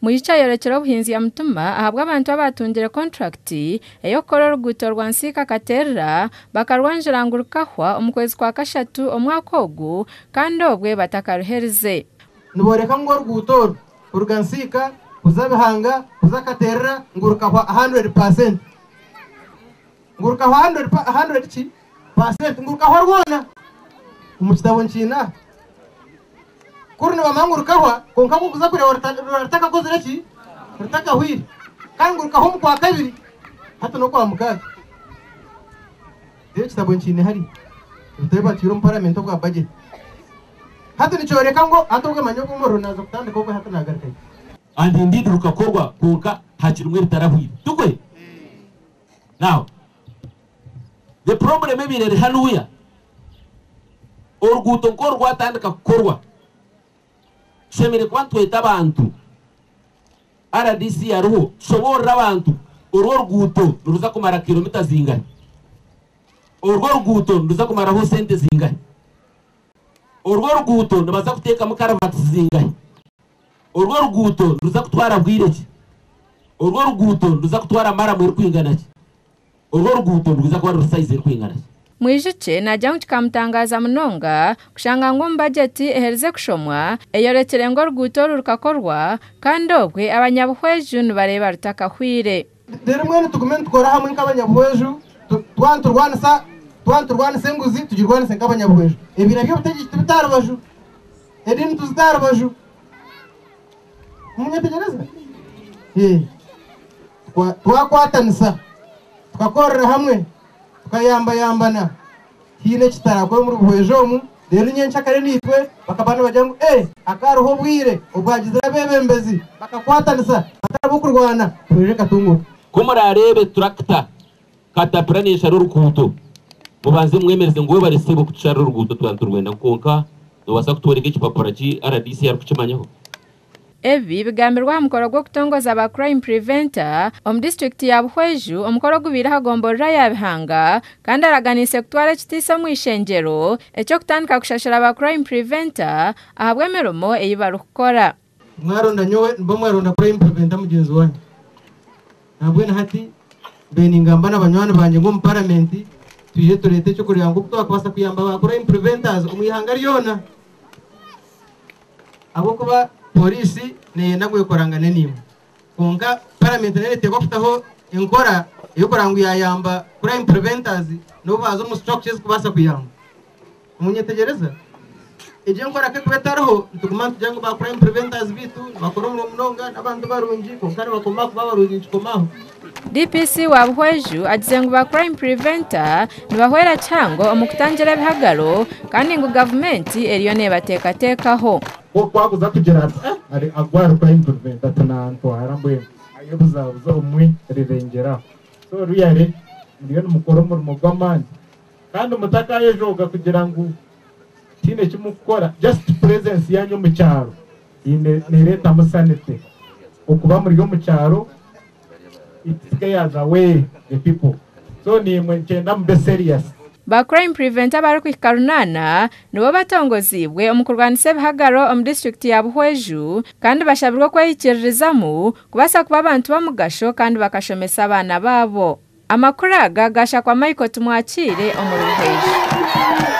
Mwijukye ayorekire obuhinzi mutima ahabw'abantu abatungire konturakiti ey'okukora oruguuto rwa Nsiika Katerera bakarwangira ngu rukahwa omu kwezi kwa kashatu omwaka ogu kandi obwe batakaruherize. Niboreka ngu oruguuto oru kuruga Nsiika kuza Bihanga kuza Katerera ngu rukahwa 100%. Ngu rukahwa 100% ngu rukahwa rwona omu kitabo nkiina. Kuri nibamanya ngu rukahwa kwonka kuza kureeba rutakakozire ki? Rutakahwire. Kandi ngu rukahwa omu kwa kabiri hati n'okwa mukaaga. Rero ekitabo nkiine hari ebitabo batiire omu paramenti obwa budget. Hati nikyoreka ngu hati obwemanya obw'omuriro naaza kutandika obwe hati naagarukayo. And indeed rukakorwa kwonka hakirimu ebitarahwire. Tukwe? Now, the problem ebaire eri hanuya, oruguuto nk'oru rwatandika kukorwa, tushemereire kuba nitweta abantu, RDC hariho, tushoboorore abantu orwo oruguuto niruza kumara kilomita zingahi, orwo oruguuto niruza kumaraho sente zingahi, orwo oruguuto nibaza kuteekamu karavati zingahi, orwo oruguuto niruza kutwara bwire ki, orwo oruguuto niruza kutwara maramu erikwingana ki, orwo oruguuto niruza kuba ruri sayizi erikwingana ki. Mwijukye naagira ngu kikamutangaza munonga kushanga ngu omu bajeti eherize kushomwa eyorekire ngu oruguuto oru rukakorwa kandi obwe abanyabuhweju nibareeba rutakahwire. Rero mbwenu tugume nitukora hamwe nk'abanyabuhweju, twaniturwanisa enguzi tugirwanise nk'abanyabuhweju. Ebiina by'obutegyeki tubite aha rubaju, ediini tuzite aha rubaju. Munyetegyereza? Twakwatanisa tukakorera hamwe tukayambayambana haine ekitarakora omuri Buhweju omu. Rero nyencakare niitwe bakaba nibagira ngu hakariho obwire obwagizire abeebembezi bakakwatanisa batari bokurwana Buhweju ekatunguka. Ku murareebe turakita katapira neeshara oruguuto, mubanze mwemereze ngu webare sebo kutusharira oruguuto twaba niturwenda kwonka noobaasa kutworeka ekipapura ki RDC arikukimanyaho. Ebi bigambirwe aha mukoro gw'okutongoza ba crime preventer omu disitulikiti ya Buhweju, omukoro ogubaire aha gomborora ya Bihanga kandi araganiise kutwara ekitiisa omu ishengyero eky'okutandika kushashura ba crime preventer ahabw'emirimo ei barikukora. Mwaronda nyowe nibo mwaronda crime preventer mugyenzi wange. Nabwenu hati mbe ningamba n'abanywani bangye ngu omu paramenti twije tureete ekyokureba ngu oku twakubaasa kuyamba ba crime preventers omu ihanga ryona. Ahabw'okuba polisi neyenda ngu ekorangane naimwe. Kwonka paramenti nayo neteekwa kutaho enkora ey'okureba ngu yayamba crime preventers n'obu baaza omu structures kubaasa kuyamba. Munyetegyereza? Egyo enkora kekuba etariho nituguma nitugira ngu ba crime preventers biitu nibakora omurimo munonga n'abantu barungi kwonka nibakoma kuba barungi nikikomaho. DPC wa Buhweju agize ngu ba crime preventer nibahwera kihango omu kutangira ebihagaro kandi ngu gavumenti eriyo neebateekateekaho. Kwakuza kugira ati ari agwari crime preventer tinantwara mbwenu ayebuzabuza omwe rirengeraho. So really muriyo nimukora omurimo gw'amaani kandi mutakayejoga kugira ngu tiine kimukukora, just presence yanyu omu kyaro nereetamu sanity. Okuba muri omu kyaro it scares away the people. So nimwe nkyenda mube serious. Ba crime preventer abarikuhika 8 nibo batongoziibwe omu kurwanisa ebihagaro omu disitulikiti ya Buhweju kandi bashabirwe okwehikiririzamu kubaasa kuba abantu b'omugasho kandi bakashomesa abaana baabo. Amakuru aga gashakwa Michael Tumwakiire omuri Buhweju.